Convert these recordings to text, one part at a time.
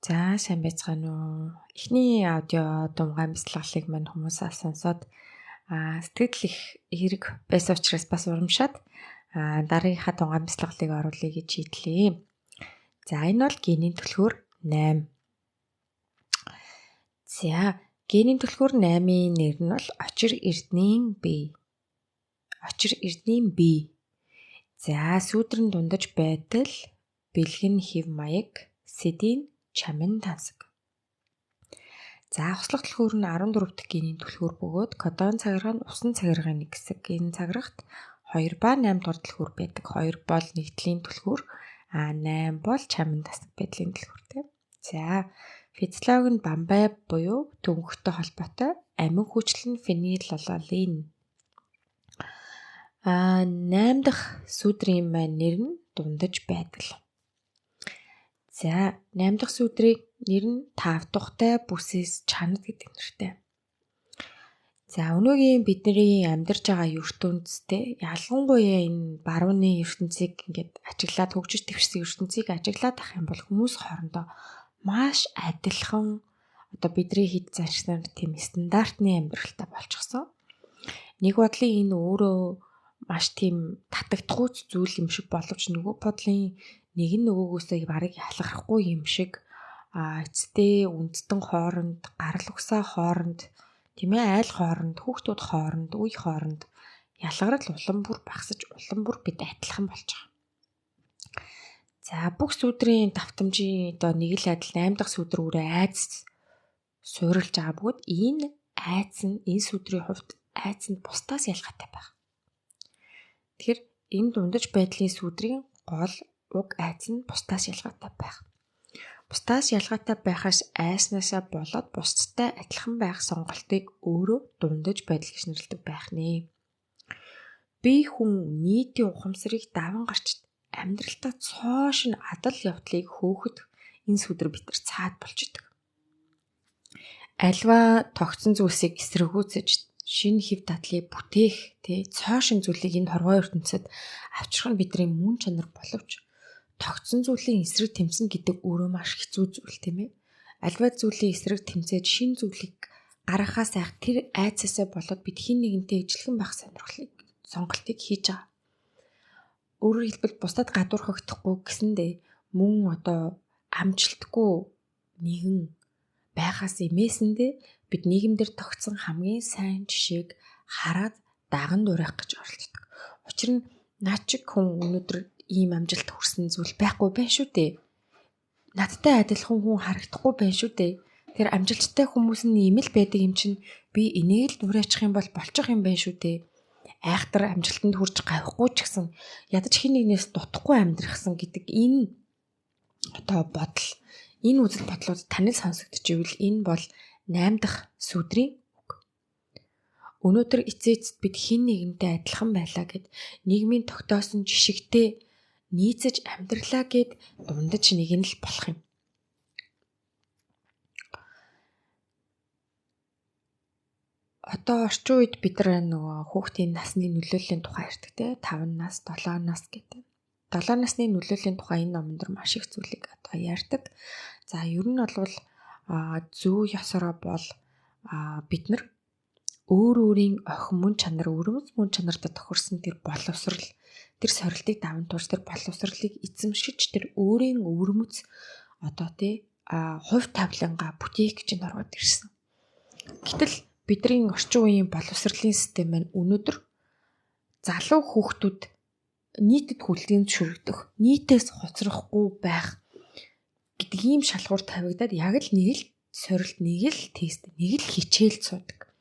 За сайн байцгаана уу. Эхний аудио думгай бяцлаглалыг мань хүмүүсээ сонсоод сэтгэл их хэрэг байсан учраас бас урамшаад дараагийнхаа дунгай бяцлаглалыг оруулъя гэж шийдлээ. За энэ бол генийн түлхүүр 8. За генийн түлхүүр 8-ийн нэр нь бол очир эрдэнийн бие. Очир эрдэнийн бие. За сүүдрэн дундаж байдал, бэлгэн хэв маяг, сэдийн чамин тансаг. За хослох түлхүүр нь 14 дахь генийн түлхүүр бөгөөд кодон цагирга нь усан цагиргын нэг хэсэг. Энэ цагиргат 2 ба 8 дугаар түлхүүр байдаг. 2 бол нэгдлийн түлхүүр, 8 бол чамин тансаг байдлын түлхүүр тийм. За физиологи нь бамбай буюу төнгөтэй холбоотой, амин хүчил нь фенилалалин. 8 дахь сүдрийн маань нэр нь дундаж байдал. За 8 дахь сүдрийг нэр нь 5 тухтай бүсээс чанад гэдэг нэртэй. За өнөөгийн бидний амьдарч байгаа ертөнцтэй ялангуяа энэ барууны ертөнцийг ингээд ажиглаад хөгжиж дэвшсэн ертөнцийг ажиглаад ах юм бол хүмүүс хоорондоо маш адилхан одоо бидний хэд заншнаар тийм стандартны амьдралтай болчихсон. Нэг бодлын энэ өөрөө маш тийм татагдахуйц зүйл юм шиг боловч нөгөө бодлын нэг нь нөгөөгөөсөө барыг ялгархгүй юм шиг эцтэй үндэстэн хооронд, гарал угсаа хооронд, тийм айл хооронд, хүүхдүүд хооронд, үе хооронд ялгарл улам бүр багасж, улам бүр бид адилхан болж байгаа. За бүх сүдрийн давтамжийн одоо нэг л адил 8 дахь сүдэр үрээ айдас суурилж байгаа бөгөөд энэ айдас нь энэ сүдрийн хувьд айдас нь бусдаас ялгаатай байна. Тэгэхээр энэ дундаж байдлын сүдрийн гол уг айдас нь бусдаас ялгаатай байх. Бусдаас ялгаатай байхаас айснаасаа болоод бусдтай адилхан байх сонголтыг өөрөө дундаж байдал гэж нэрлэдэг байх нэ. Би хүн нийтийн ухамсарыг даван гарч амьдралтаа цоо шинэ адал явдлыг хөөхөд энэ сүдэр бид нар цаад болж идэг. Альва тогтсон зүйлсийг эсэргүүцэж шинэ хэв дадлыг бүтээх тий цоо шинэ зүйлийг энэ хорвоо ертөнцид авчрах нь бидний мөн чанар боловч тогтсон зүйлийн эсрэг тэмцэнэ гэдэг өөрөө маш хэцүү зүйл тийм ээ. Альва зүйлийн эсрэг тэмцээд шинэ зүйлийг гаргахаас айх тэр айцаасаа болоод бид хин нэгэнтэй ижилхэн байх сонирхлыг сонголтыг хийж байгаа. Өөрөөр хэлбэл бусдад гадуурхагдахгүй гэсэндээ мөн одоо амжилтгүй нэгэн байхаас имээсэндээ бид нийгэмдэр тогтсон хамгийн сайн жишээг хараад даган дуурайх гэж оролддог. Учир нь наад чиг хүн өнөөдөр ийм амжилт хүрсэн зүйл байхгүй байх шүү дээ. Надтай адилхан хүн харагдахгүй байх шүү дээ. Тэр амжилттай хүмүүс нь ийм л байдаг юм чинь би энийг л дуурайчих юм бол болчих юм байна шүү дээ. Айхтар амжилтанд хүрч гавхгүй ч гэсэн ядаж хин нэгнээс дутхгүй амьдрахсан гэдэг энэ одоо бодол, энэ үзэл бодлууд танил сонсогдчихвэл энэ бол 8 дахь сүдрийн үг. Өнөөдөр эцээцэд бид хин нэгэнтэй адилхан байлаа гэд нийгмийн тогтоосон жишгтэй нийцэж амьдралаа гэд дундаж нэг нь л болох юм. Одоо орчин үед бид нар нөгөө хүүхдийн насны нөлөөллийн тухай ярьдаг те 5 нас, 7 нас гэдэг. 7 насны нөлөөллийн тухай энэ номон дэр маш их зүйлийг одоо ярьдаг. За ер нь бол зүү ёсороо бол бид нар өөр өөрийн охин мөн чанар, өрөмс мөн чанарт тохирсон тэр боловсрал, тэр сорилтыг даван тууж, тэр боловсролыг эзэмшиж, тэр өөрийн өвөрмөц одоо тий хувь тавилангаа бүтээх гэж норвоод ирсэн. Гэтэл бидний орчин үеийн боловсролын систем маань өнөөдөр залуу хүүхдүүд нийтэд хүлээн зөвшөөрөгдөх, нийтээс хоцрохгүй байх гэдэг ийм шалгуур тавигдаад яг л нэг л сорилт, нэг л тест, нэг л хичээл суудаг.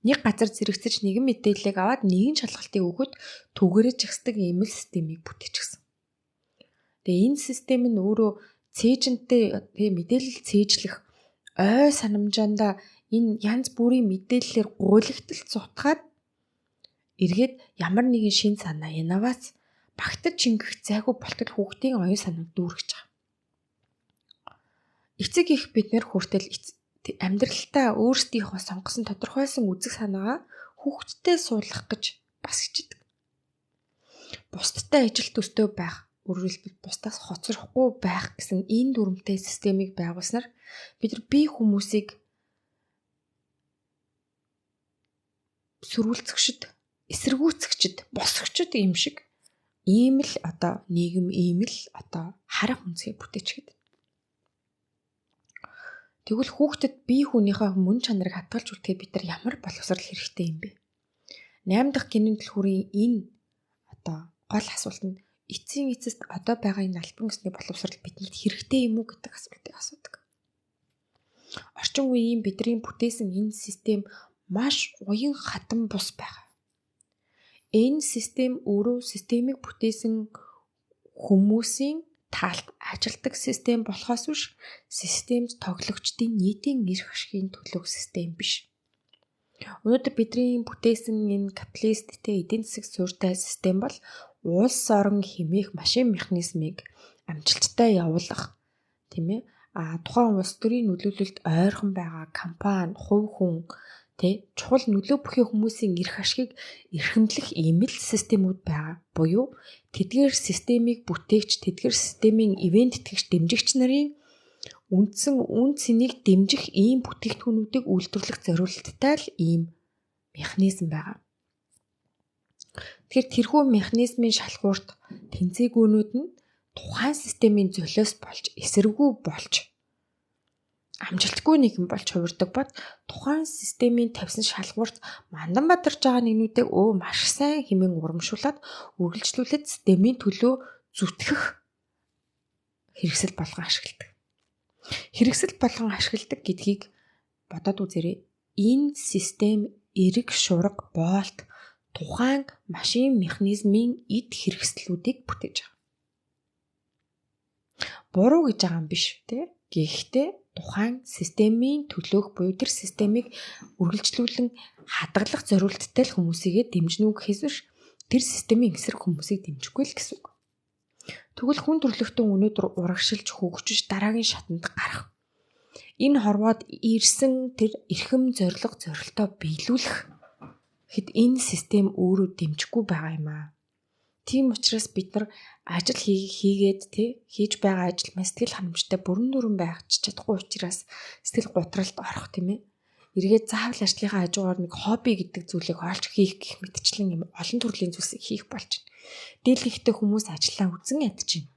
Нэг газар зэрэгцэж нэгэн мэдээллийг аваад нэгэн шалгалтыг өгөхөд түгээрэж жагсдаг ийм л системийг бүтээчихсэн. Тэгээ энэ систем нь өөрөө цээжинтэй мэдээлэл цээжлэх ой санамжаандаа энэ янз бүрийн мэдээллээр гуйлагдал зутгаад эргээд ямар нэгэн шин санаа, инновац багтаж шингэх зайгүй болтол хүүхдийн оюун санааг дүүргэж байгаа. Эцэг их бид нэр хүртэл амьдралтаа өөрсдийнхөө сонгосон тодорхойлсон үзэг санаагаа хүүхдтэй суулгах гэж бас хичээдэг. Бусдтай ижил төстэй байх, Өөрөөр хэлбэл бусдаас хоцрохгүй байх гэсэн энэ дүрмтэй системийг байгуулснаар бид нар бие хүмүүсийг сөрүүлцэгчд, эсэргүүцэгчд, босгочд юм шиг ийм л одоо нийгэм, ийм л одоо харах үнцгийг бүтээчихэд. Тэгвэл хүүхдэд бие хүнийхээ мөн чанарыг хадгалж үлдэхэд бид нар ямар боловсрал хэрэгтэй юм бэ? 8 дахь генийн түлхүүрийн энэ одоо гол асуулт нь эцсийн эцэст одоо байгаа энэ албан ёсны боловсрал бидэнд хэрэгтэй юм уу гэдэг асуултыг асуудаг. Орчин үеийн бидний бүтээсэн энэ систем маш уян хатан бус байгаа. Энэ систем өөрөө системийг бүтээсэн хүмүүсийн талд ажилтдаг систем болохоос биш системд тоглогчдын нийтийн эрх ашигын төлөөх систем биш. Өнөөдөр бидний бүтээсэн энэ капиталисттэй эдийн засаг суурьтай систем бол улс орон хэмээх машин механизмыг амжилттай явуулах, тийм ээ. А тухайн улс төрийн нөлөөлөлд ойрхон байгаа компани, хувь хүн, тэ чухал нөлөө бүхий хүмүүсийн эрх ашигыг эрхэмлэх ийм л системүүд байгаа. Буюу тэдгээр системийг бүтээгч, тэдгээр системийн ивент тэтгэгч, дэмжигч нарын үндсэн үн цэнийг дэмжих ийм бүтээгдэхүүнүүдийг үйлдвэрлэх зориулттай л ийм механизм байгаа. Тэгэхээр тэрхүү механизмын шалгуурт тэнцээгүүнүүд нь тухайн системийн золиос болж, эсэргүү болж, амжилтгүй нэгэн болж хувирдаг бод тухайн системийн тавьсан шалгуурт мандан бадарч байгаа нэгнүүдийг маш сайн хэмээн урамшуулад үргэлжлүүлээд системийн төлөө зүтгэх хэрэгсэл болгон ашигладаг. Хэрэгсэл болгон ашигладаг гэдгийг бодоод үзээрэй. Энэ систем эрэг шураг боолт тухайн машин механизмын эд хэрэгслүүдийг бүтээж байгаа. Буруу гэж байгаа юм биш, тий? Гэхдээ тухайн системийн төлөөх буюу тэр системийг үргэлжлүүлэн хадгалах зориулттай л хүмүүсийгээ дэмжинэ үү гэхээс биш тэр системийн эсрэг хүмүүсийг дэмжихгүй л гэсэн үг. Тэгвэл хүн төрөлхтөн өнөөдөр урагшилж хөгжиж дараагийн шатанд гарах. Энэ хорвоод ирсэн тэр эрхэм зорилго зорилтоо биелүүлэх хэд энэ систем өөрөө дэмжихгүй байгаа юм аа. Тийм учраас бид нар ажил хийгээд тий хийж байгаа ажил маань сэтгэл ханамжтай бүрэн дүүрэн байх чадахгүй учраас сэтгэл гутралд орох, тийм ээ. Эргээд заавал ажлынхаа хажуугаар нэг хобби гэдэг зүйлийг олж хийх гэх мэтчлэн юм олон төрлийн зүйлсийг хийх болж байна. Дийлэнхтэй хүмүүс ажиллаа үзэн ядаж байна.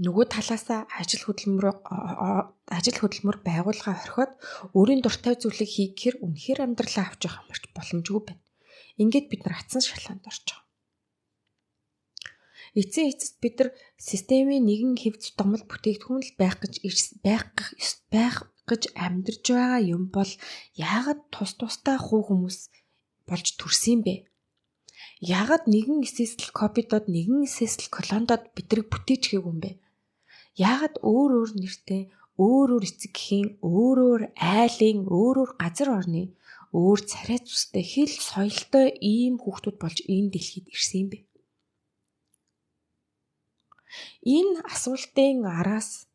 Нөгөө талаасаа ажил хөдөлмөр байгууллага орхиод өөрийн дуртай зүйлийг хийхээр үнэхээр амьдралаа авч явах амарч боломжгүй байна. Ингээд бид нар атсан шалгаанд орж байгаа. Эцсийн эцэст бид нар системийн нэгэн хэв зутгамал бүтээгдэхүүн л байх гэж амьдарч байгаа юм бол яагаад тус тустай хуу хүмүүс болж төрсөн юм бэ? Яагаад нэгэн эсэсэл копидод, нэгэн эсэсэл колондод биднийг бүтээч гээгүй юм бэ? Яагаад өөр өөр нэртэй, өөр өөр эцэг эхийн, өөр өөр айлын, өөр өөр газар орны, өөр царай зүстэй, хэл соёлтой ийм хүүхдүүд болж энэ дэлхийд ирсэн юм бэ? Энэ асуултын араас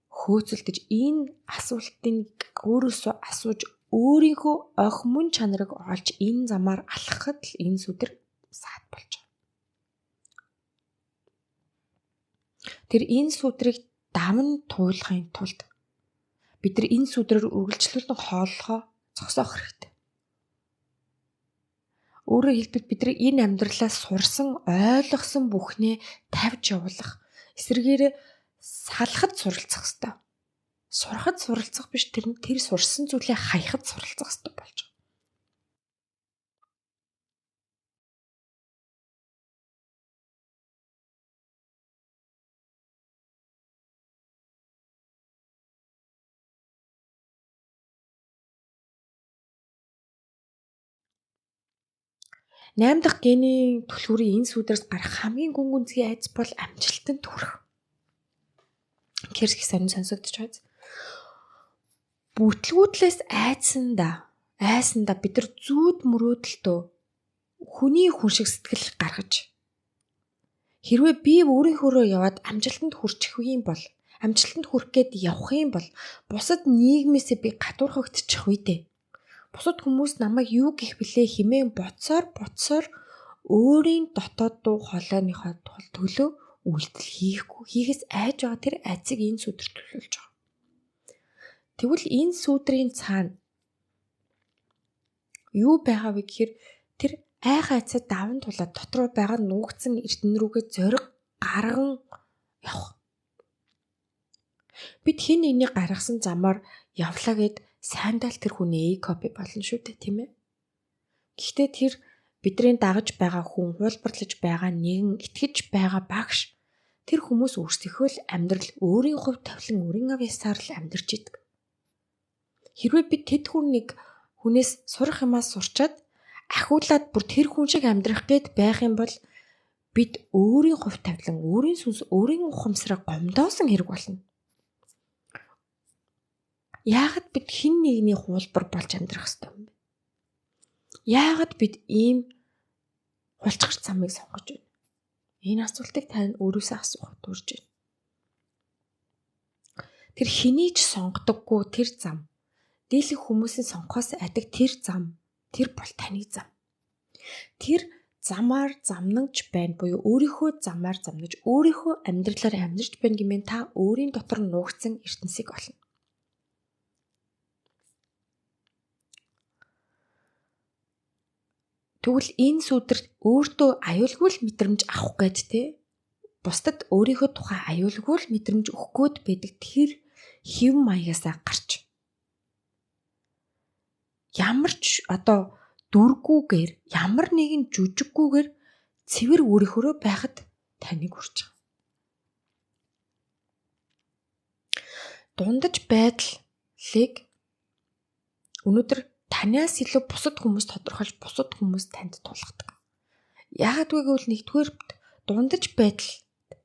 хөөцөлдөж, энэ асуултыг өөрөөсөө асууж өөрийнхөө ох мөн чанарыг олж энэ замаар алхахад л энэ сүдэр саад болж байгаа. Тэр энэ сүдрийг даван туулахын тулд бид нар энэ сүдрээр үргэлжлүүлэн хооллохоо зогсоох хэрэгтэй. Өөрөөр хэлбэл бид нар энэ амьдралаас сурсан, ойлгосон бүхнээ тавьж явуулах, эсрэгээрээ салахад суралцах хэрэгтэй. Сурахад суралцах биш, тэр сурсан зүйлээ хаяхад суралцах хэрэгтэй болж байгаа. Найм дахь генийн түлхүүрийн энэ сүдрээс гарах хамгийн гүн гүнзгий айдас бол амжилтанд хүрэх. Керс их сонин сонсогдож байгаа. Бүтлгүүтлээс айсандаа бид нар зүүд мөрөөдөлтөө хүний хүн шиг сэтгэл гаргаж хэрвээ би өөрийнхөөрөө яваад амжилтанд хүрчих юм бол, амжилтанд хүрэх гээд явах юм бол бусад нийгмээсээ би гадуурхагдчих үү дээ. Бусад хүмүүс намайг юу гэх вүлээ хэмээн бодсоор Өөрийн дотоод дуу хоолойныхоо төлөө үйлдэл хийхгүй, хийхээс айж байгаа тэр айцыг энэ сүдэр төлөөлж байгаа. Тэгвэл энэ сүдрийн цаана юу байгаа вэ гэхээр тэр айх айцаа даван тулаад дотроо байгаа нуугдсан эрдэнэ рүүгээ зориг гарган явах. Бид хин нэгний гаргасан замаар явлаа гэд сайндаа л тэр хүний копи болно шүү дээ, тийм ээ. Гэхдээ тэр бидний дагаж байгаа хүн, хуулбарлаж байгаа нэгэн, итгэж байгаа багш тэр хүмүүс өөрсдийнхөө л амьдрал, өөрийн хувь тавилан, өөрийн ав ясаар л амьдарч идэг. Хэрвээ бид тэд хүн нэг хүнээс сурах юмаа сурчаад ахиулаад бүр тэр хүн шиг амьдрах гээд байх юм бол бид өөрийн хувь тавилан, өөрийн сүнс, өөрийн ухамсараа гомдоосон хэрэг болно. Яагаад бид хэн нэгний хуулбар болж амьдрах ёстой юм бэ? Яагаад бид ийм хулчгар замыг сонгож байна? Энэ асуултыг та өөрөөсөө асуухад урьж байна. Тэр хэний ч сонгодоггүй тэр зам, дийлэх хүмүүсийн сонгохоос айдаг тэр зам, тэр бол таны зам. Тэр замаар замнаж байна буюу өөрийнхөө замаар замнаж, өөрийнхөө амьдралаар амьдарч байна гэмээр та өөрийн дотор нуугдсан ертөнцийг олно. Тэгвэл энэ сүдэр өөртөө аюулгүй л мэдрэмж авах гээд те бусдад өөрийнхөө тухай аюулгүй л мэдрэмж өгөх гээд байдаг тэр хэв маягаасаа гарч ямар ч одоо дүргүүгээр ямар нэгэн жүжиггүүгээр цэвэр өөрийнхөөрөө байхад таныг урьж байгаа. Дундаж байдлыг өнөөдөр танаас илүү бусад хүмүүс тодорхойлж, бусад хүмүүс танд тулгадаг. Яагаад вэ гэвэл нэгдүгээр дундаж байдал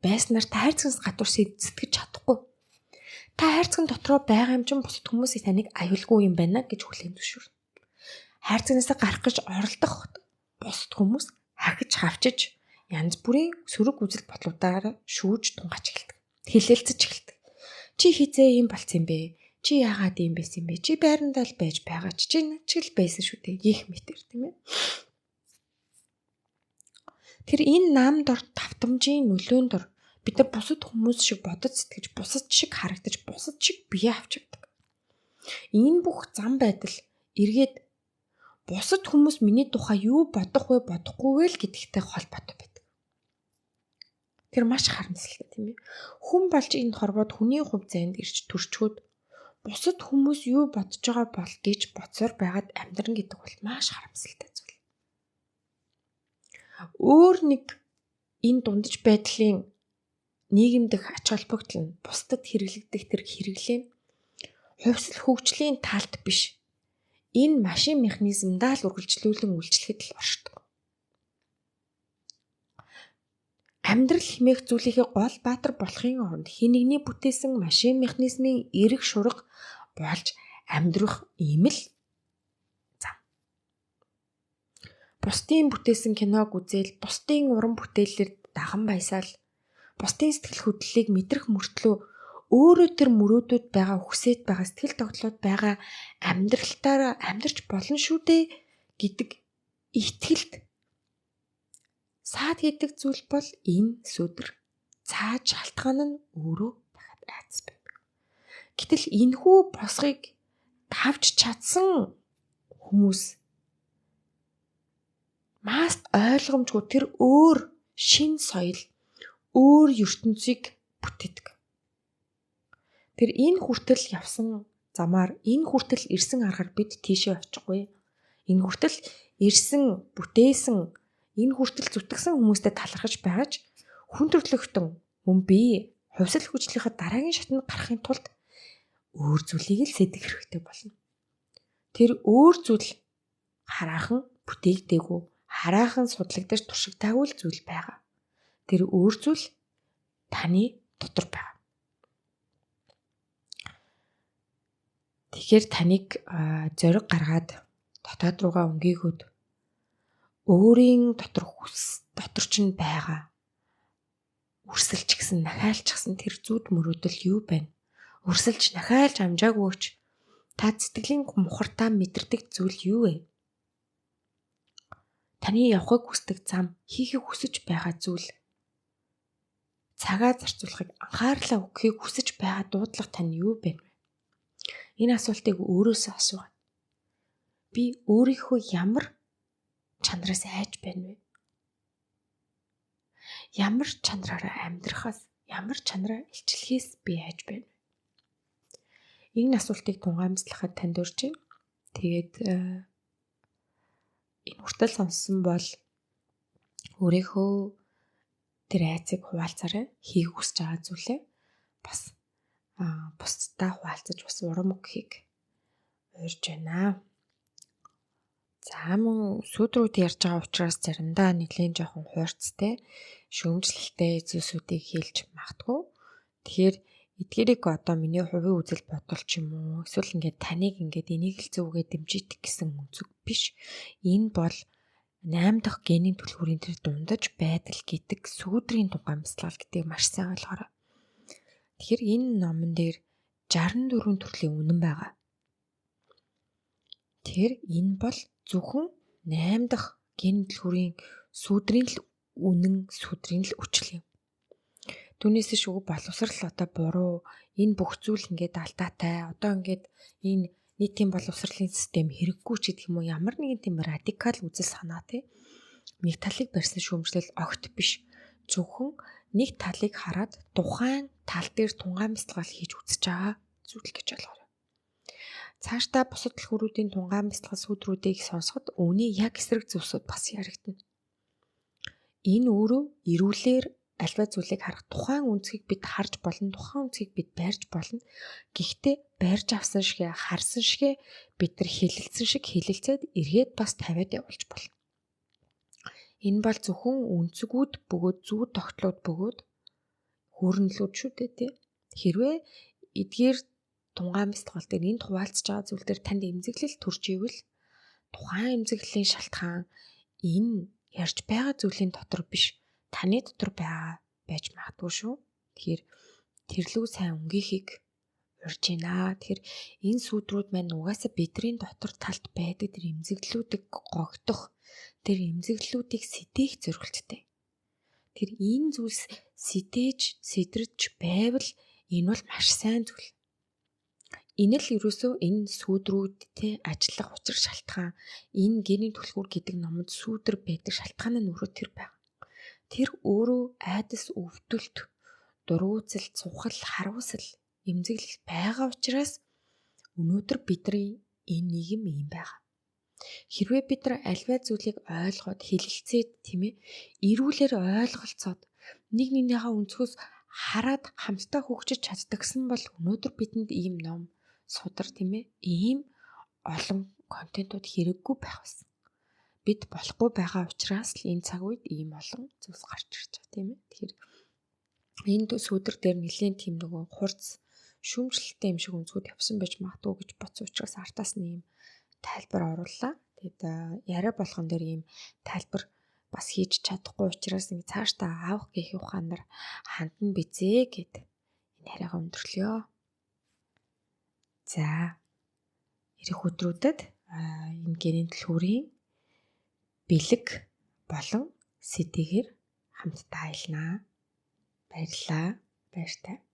байснаар та хайрцагнаас гадуур сэтгэж чадахгүй. Та хайрцагын дотроо байгаа юм чинь бусад хүмүүсийг таныг аюулгүй юм байна гэж хүлээн зөвшөөрнө. Хайрцагнаас гарах гэж оролдох бусад хүмүүс хахиж хавчиж янз бүрийн сөрөг үзэл бодлуудаараа шүүж тунгач эхэлдэг. Хилээлцэж эхэлдэг. Чи хизээ юм болцсон юм бэ? Чи яагаад ийм байсан юм бэ? Чи байрандаа л байж байгаа ч чи над чиг л байсан шүү дээ. Гэх мэтэр тийм ээ. Тэр энэ нам дор тавтамжийн нөлөөнд дор бид нар бусад хүмүүс шиг бодож сэтгэж, бусад шиг харагдаж, бусад шиг бие авч явдаг. Энэ бүх зам байдал эргээд бусад хүмүүс миний тухай юу бодох вэ, бодохгүй вэ л гэдэгтэй холбоотой байдаг. Тэр маш харамсалтай тийм ээ. Хүн болж энэ хорвоод хүний хувь зайд ирж төрчхөд бусад хүмүүс юу бодож байгаа бол гэж бодсоор байгаад амьдран гэдэг бол маш харамсалтай зүйл. Өөр нэг энэ дундаж байдлын нийгэмдэх ач холбогдол нь бусдад хэрэглэгдэх тэр хэрэглээ хувьсэл хөгжлийн талд биш. Энэ машин механизмдаа л үргэлжлүүлэн үйлчлэхэд л оршдог. Амьдрал хэмээх зүйлийнхээ гол баатар болохын оронд хэн нэгний бүтээсэн машин механизмын эрэг шурга болж амьдрах ийм л зам. Бусдын бүтээсэн киног үзээл, бусдын уран бүтээлээр даган баясаал, бусдын сэтгэл хөдлөлийг мэдрэх мөртлөө өөрөө тэр мөрөөдөд байгаа, хүсээд байгаа, сэтгэл тогтлоод байгаа амьдралтаараа амьдарч болно шүү дээ гэдэг итгэлд саад хийдэг зүйл бол энэ сүдэр. Цааш шалтгаан нь өөрөө дахиад айдас байдаг. Гэтэл энэхүү босгыг давж чадсан хүмүүс маст ойлгомжгүй тэр өөр шин соёл, өөр ертөнцийг бүтээдэг. Тэр энэ хүртэл явсан замаар, энэ хүртэл ирсэн аргаар бид тийшээ очихгүй. Энэ хүртэл ирсэн, бүтээсэн, энэ хүртэл зүтгэсэн хүмүүстэй талархаж байгаж хүн төрөлхтөн мөн би хувьсэл хөгжлийнхаа дараагийн шатанд гарахын тулд өөр зүйлийг л сэдэх хэрэгтэй болно. Тэр өөр зүйл хараахан бүтээгдээгүй, хараахан судлагдаж туршигдаагүй л зүйл байгаа. Тэр өөр зүйл таны дотор байгаа. Тэгэхээр таныг зориг гаргаад дотоод руугаа өнгийгөөд өөрийн дотор хүс дотор чинь байгаа өрсөлч гэсэн нахиалч гэсэн тэр зүуд мөрөөдөл юу байна? Өрсөлч нахиалж амжаагүй ч та сэтгэлийн мухартаа мэдэрдэг зүйл юу вэ? Таны явахыг хүсдэг зам, хийхийг хүсэж байгаа зүйл, цагаа зарцуулахыг, анхаарлаа өгөхийг хүсэж байгаа дуудлага тань юу байна вэ? Энэ асуултыг өөрөөсөө асуугаад. Би өөрийнхөө ямар чанараас айж байна вэ? Ямар чанараараа амьдрахаас, ямар чанараа илчлэхээс би айж байна вэ? Энэ асуултыг тунгаамслахад танд урьж байна. Тэгээд энэ хүртэл сонссон бол өөрийнхөө тэр айцыг хуваалцаарай. Хийх хүсэж байгаа зүйлээ бас бусдаа хуваалцаж бас урам өгөхийг урьж байна. За мөн сүдрүүд ярьж байгаа учраас заримдаа нэлээд жоохон хуурцтай, шүүмжлэлтэй зүйлсүүдийг хэлж магадгүй. Тэгэхээр эдгээрийг одоо миний хувийн үзэл бодол ч юм уу эсвэл ингээд таныг ингээд энийг л зүгээ дэмжиж гэсэн өнцөг биш. Энэ бол 8 дахь генийн түлхүүрийн тэр дундаж байдал гэдэг сүүдрийн тунгаамслал гэдгийг маш сайн ойлгоорой. Тэгэхээр энэ номон дээр 64 төрлийн үнэн байгаа. Тэгэхээр энэ бол зөвхөн 8 дахь генийн түлхүүрийн сүүдрийн л үнэн, сүүдрийн л хүчил юм. Түүнээс шүү боловсрал одоо буруу, энэ бүх зүйл ингээд алдаатай, одоо ингээд энэ нийтийн боловсролын систем хэрэггүй ч гэх юм уу, ямар нэгэн тийм радикал үзэл санаа тий нэг талыг барьсан шүүмжлэл огт биш. Зөвхөн нэг талыг хараад тухайн тал дээр тунгаамсалгаал хийж үзэж байгаа зүйл гэж ойлгоорой. Цаашдаа бусад түлхүүрүүдийн тунгаамсалгал сүүдрүүдийг сонсоход үүний яг эсрэг зүйлсүүд бас яригдана. Энэ өөрөө эрүүлэр альва зүйлийг харах тухайн үнцгийг бид харж болно, тухайн үнцгийг бид барьж болно. Гэхдээ барьж авсан шигэ, харсан шигэ бид нар хэлэлцсэн шиг хэлэлцээд эргээд бас тавиад явуулж болно. Энэ бол зөвхөн үнцгүүд бөгөөд зүү тогтлууд бөгөөд хүүрнэлүүд шүү дээ тий. Хэрвээ эдгээр тунгаамсалгал дээр энд хуваалцж байгаа зүйл дээр танд эмзэглэл төрж ивэл тухайн эмзэглэлийн шалтгаан энэ ярьж байгаа зүйлийн дотор биш, таны дотор байгаа байж магадгүй шүү. Тэгэхээр тэрлүү сайн өнгийнхийг урьж байна. Тэгэхээр энэ сүүдрүүд маань угаасаа бидний дотор талд байдаг тэр эмзэглэлүүдийг гогдох, тэр эмзэглэлүүдийг сэтээх зорилттой. Тэр энэ зүйлс сэтэж, сэдэрч байвал энэ бол маш сайн зүйл. Энэ л ерөөсөө энэ сүүдрүүдтэй ажиллах учир шалтгаан, энэ генийн түлхүүр гэдэг номонд сүүдэр байдаг шалтгаан нь өөрөө тэр байна. Тэр өөрөө айдас, өвдөлт, дургуутсал, цухал, харуусал, эмзэглэл байгаа учраас өнөөдөр бидний энэ нийгэм ийм байгаа. Хэрвээ бид нар альва зүйлийг ойлгоод хэлэлцээд тийм эрүүлэр ойлголцоод нэг нэгнийхээ өнцгөөс хараад хамтдаа хөгжиж чаддагсан бол өнөөдөр бидэнд ийм ном, судар тийм ийм олон контентууд хэрэггүй байх байсан. Бид болохгүй байгаа учраас л энэ цаг үед ийм олон зүйлс гарч ирж байгаа тийм ээ. Тэгэхээр энэ сүүдэр дээр нэлээд тийм нөгөө хурц шүүмжлэлтэй юм шиг өнцгүүд явсан байж магадгүй гэж бодсон учраас артаас нь ийм тайлбар орууллаа. Тэгээд яриа болгон дээр ийм тайлбар бас хийж чадахгүй учраас ингэ цаашдаа авах гэх ухаанаар хандна бизээ гэд энэ яриагаа өндөрлөё. За ирэх өдрүүдэд энэ гэрийн түлхүүрийн бэлэг болон сэдвээр хамтдаа аялнаа. Баярлалаа. Баяртай.